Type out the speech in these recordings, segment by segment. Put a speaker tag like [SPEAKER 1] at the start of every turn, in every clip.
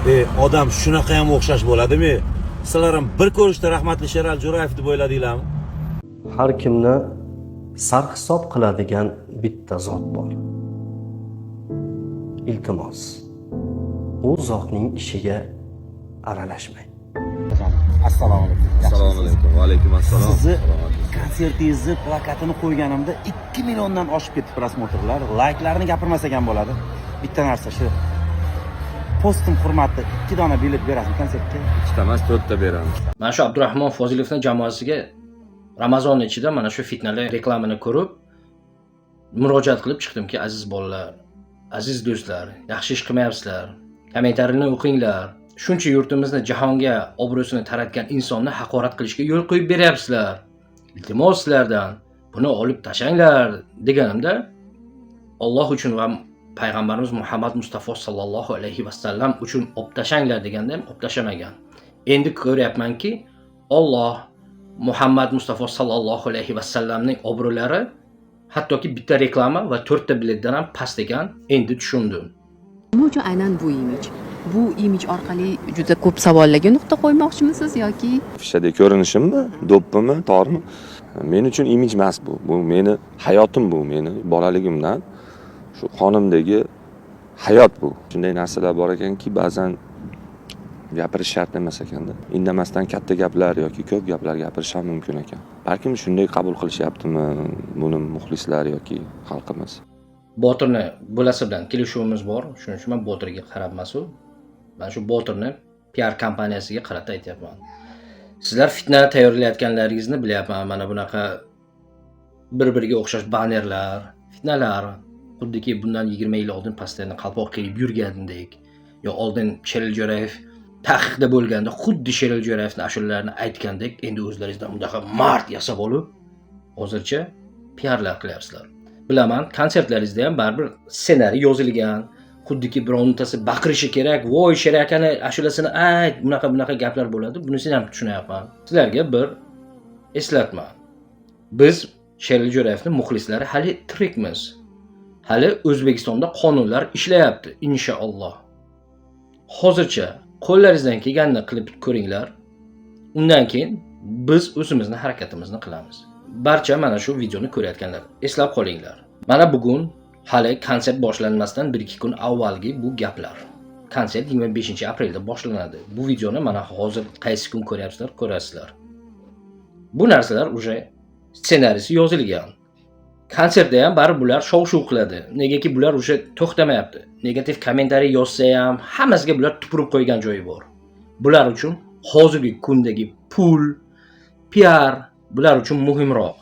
[SPEAKER 1] Odam shunaqa ham o'xshash bo'ladimi? Sizlar ham bir ko'rishda rahmatli Sherali Jo'rayev deb o'yladinglarmi?
[SPEAKER 2] Har kimni sarhisob qiladigan bitta zot bor. Iltimos, u zotning ishiga aralashmang.
[SPEAKER 3] Assalomu alaykum.
[SPEAKER 4] Assalomu alaykum. Va alaykum assalom.
[SPEAKER 3] Sizni konsertingizni plakatini qo'yganimda 2 milliondan oshib ketdi просмотр lar. Layklarni gapirmasak ham bo'ladi. Bitta narsa, shu postim hurmati 2 dona bilet berasizmi konsertga?
[SPEAKER 4] Ikkita emas, to'rtta beramiz.
[SPEAKER 5] Mana shu Abdurahmon Fozilovni jamoasiga Ramazon ichida mana shu fitnali reklamani ko'rib murojaat qilib chiqdimki, aziz bolalar, aziz do'stlar, yaxshi ish qilmayapsizlar. Kommentariyni o'qinglar. Shuncha yurtimizni jahonga obro'sini taratgan insonni haqorat qilishga yo'l qo'yib beryapsizlar. Iltimos sizlardan, buni olib tashlanglar deganimda, Alloh uchun va payg'ambarimiz Muhammad Mustafa sallallohu alayhi vasallam uchun olib tashlanglar deganda ham olib tashlamagan. Endi ko'ryapmanki, Alloh, Muhammad Mustafa sallallohu alayhi vasallamning obro'lari hattoki bitta reklama va to'rtta biletdan ham past ekan, endi tushundim.
[SPEAKER 6] Nima uchun aynan bu imij? Bu imij orqali juda ko'p savollarga nuqta qo'ymoqchimisiz yoki
[SPEAKER 4] Afishadagi ko'rinishimmi, do'ppimi, tormi? Men uchun imij emas bu. Bu meni hayotim bu, meni bolaligimdan shu qonimdagi hayot bu. Shunday narsalar bor ekanki, ba'zan gapirish shart emas ekanda. Indamasdan katta gaplar yoki ko'p gaplar gapirish ham mumkin ekan. Balkim shunday qabul qilishyaptimi buni muxlislar yoki xalqimiz.
[SPEAKER 5] Botirni bo'lasi bilan kelishuvimiz bor. Shuning uchun man Botirga qarab emasu. Man shu Botirni PR kompaniyasiga qarata aytyapman. Sizlar fitna tayyorlayotganlaringizni bilyapman. Mana bunaqa bir-biriga o'xshash bannerlar, fitnalar, xuddiki bundan 20 yil oldin постоянно qalpoq kiyib yurgandek, yo oldin Sherali Jo'rayev taqiqda bo'lganda xuddi Sherali Jo'rayevni ashulalarini aytgandek, endi o'zlaringizdan bunaqa mard yasab olib, hozircha piarlar qilyapsizlar. Bilaman, konsertlaringizda ham baribir ssenariy yozilgan, xuddiki birontasi baqirishi kerak, voy, Sher akani ashulasini ayt, bunaqa bunaqa gaplar bo'ladi. Bunisini ham tushunyapman. Sizlarga bir eslatma: biz, Sherali Jo'rayevni muxlislari, hali tirikmiz, hali O'zbekistonda qonunlar ishlayapti, inshaalloh. Hozircha qo'llaringizdan kelganini qilib ko'ringlar, undan keyin biz o'zimizni harakatimizni qilamiz. Barcha mana shu videoni ko'rayotganlar, eslab qolinglar, mana bugun hali konsert boshlanmasdan 1-2 kun avvalgi bu gaplar. Konsert 25 aprelda boshlanadi. Bu videoni mana hozir qaysi kun ko'ryapsizlar, ko'rasizlar. Bu narsalar уже ssenariysi yozilgan. Konsertda ham baribir bular shov shuv qiladi. Negaki bular уже to'xtamayapti. Negativ kommentariy yozsa ham, hammasiga bular tupurib qo'ygan joyi bor. Bular uchun hozirgi kundagi pul, piar bular uchun muhimroq.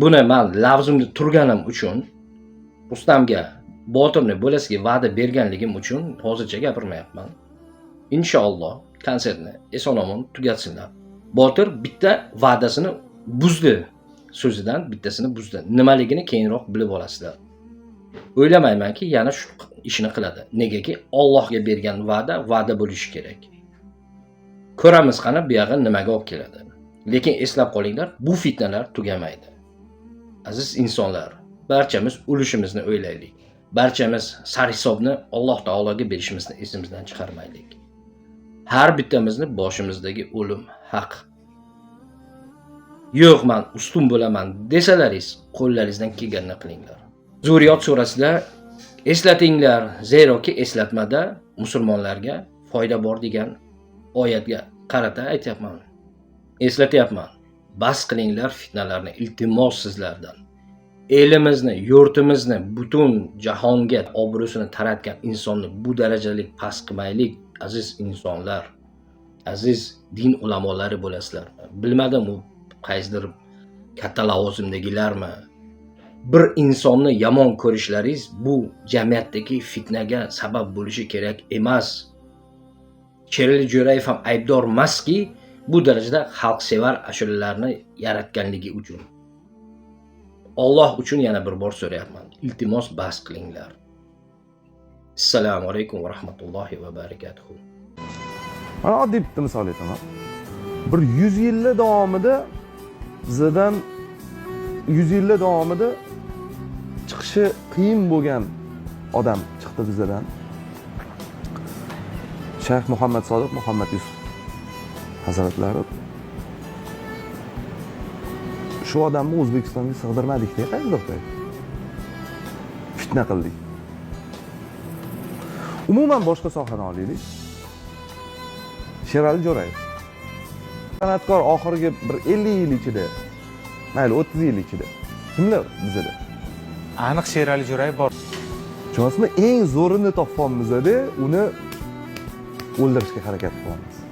[SPEAKER 5] Buni man lafzimda turganim uchun, Rustamga, Botirni bo'lasiga va'da berganligim uchun hozircha gapirmayapman. Inshaalloh, konsertni eson omon tugatsinlar. Botir bitta va'dasini buzdi, so'zidan bittasini buzdi. Nimaligini keyinroq bilib olasizlar. O'ylamaymanki, yana shu ishini qiladi. Negaki Allohga bergan va'da va'da bo'lishi kerak. Ko'ramiz, qani, buyog'i nimaga olib keladi. Lekin eslab qolinglar, bu fitnalar tugamaydi. Aziz insonlar, barchamiz o'lishimizni o'ylaylik. Barchamiz sarhisobni Alloh taologa berishimizni esimizdan chiqarmaylik. Har bittamizni boshimizdagi o'lim haq. Yo'q, man ustun bo'laman desalaringiz, qo'llaringizdan kelganini qilinglar. Zuriyot surasida "Eslatinglar, zeroki eslatmada musulmonlarga foyda bor" degan oyatga qarata aytyapman, eslatyapman. Bas qilinglar fitnalarni, iltimos sizlardan. Elimizni, yurtimizni butun jahonga obro'sini taratgan insonni bu darajalik past qilmaylik. Aziz insonlar, aziz din ulamolari bo'lasizlar, bilmadim, u qaysidir katta lavozimdagilarmi, bir insonni yomon ko'rishlaringiz bu jamiyatdagi fitnaga sabab bo'lishi kerak emas. Sherali Jo'rayev ham aybdor emaski bu darajada xalqsevar ashulalarni yaratganligi uchun. Olloh uchun yana bir bor so'rayapman, iltimos, bas qilinglar. Assalomu alaykum va rahmatullohi va barakatuhu.
[SPEAKER 7] Mana oddiy bitta misol aytaman. Bir 100 yillar davomida bizadan, 100 yillar davomida chiqishi qiyin bo'lgan odam chiqdi bizadan. Shayx Muhammad Sodiq Muhammad Yusuf hazratlari, shu odamni O'zbekistonga sig'dirmadikda qaysidir payt, fitna qildik. Umuman boshqa sohani olaylik, Sherali Jo'rayev san'atkor, oxirgi bir 50 yil ichida, mayli, 30 yil ichida kimlar bizada?
[SPEAKER 8] Aniq Sherali Jo'rayev bor.
[SPEAKER 7] Tushunyapsizmi, eng zo'rini topyapmizda, uni o'ldirishga harakat qilyapmiz.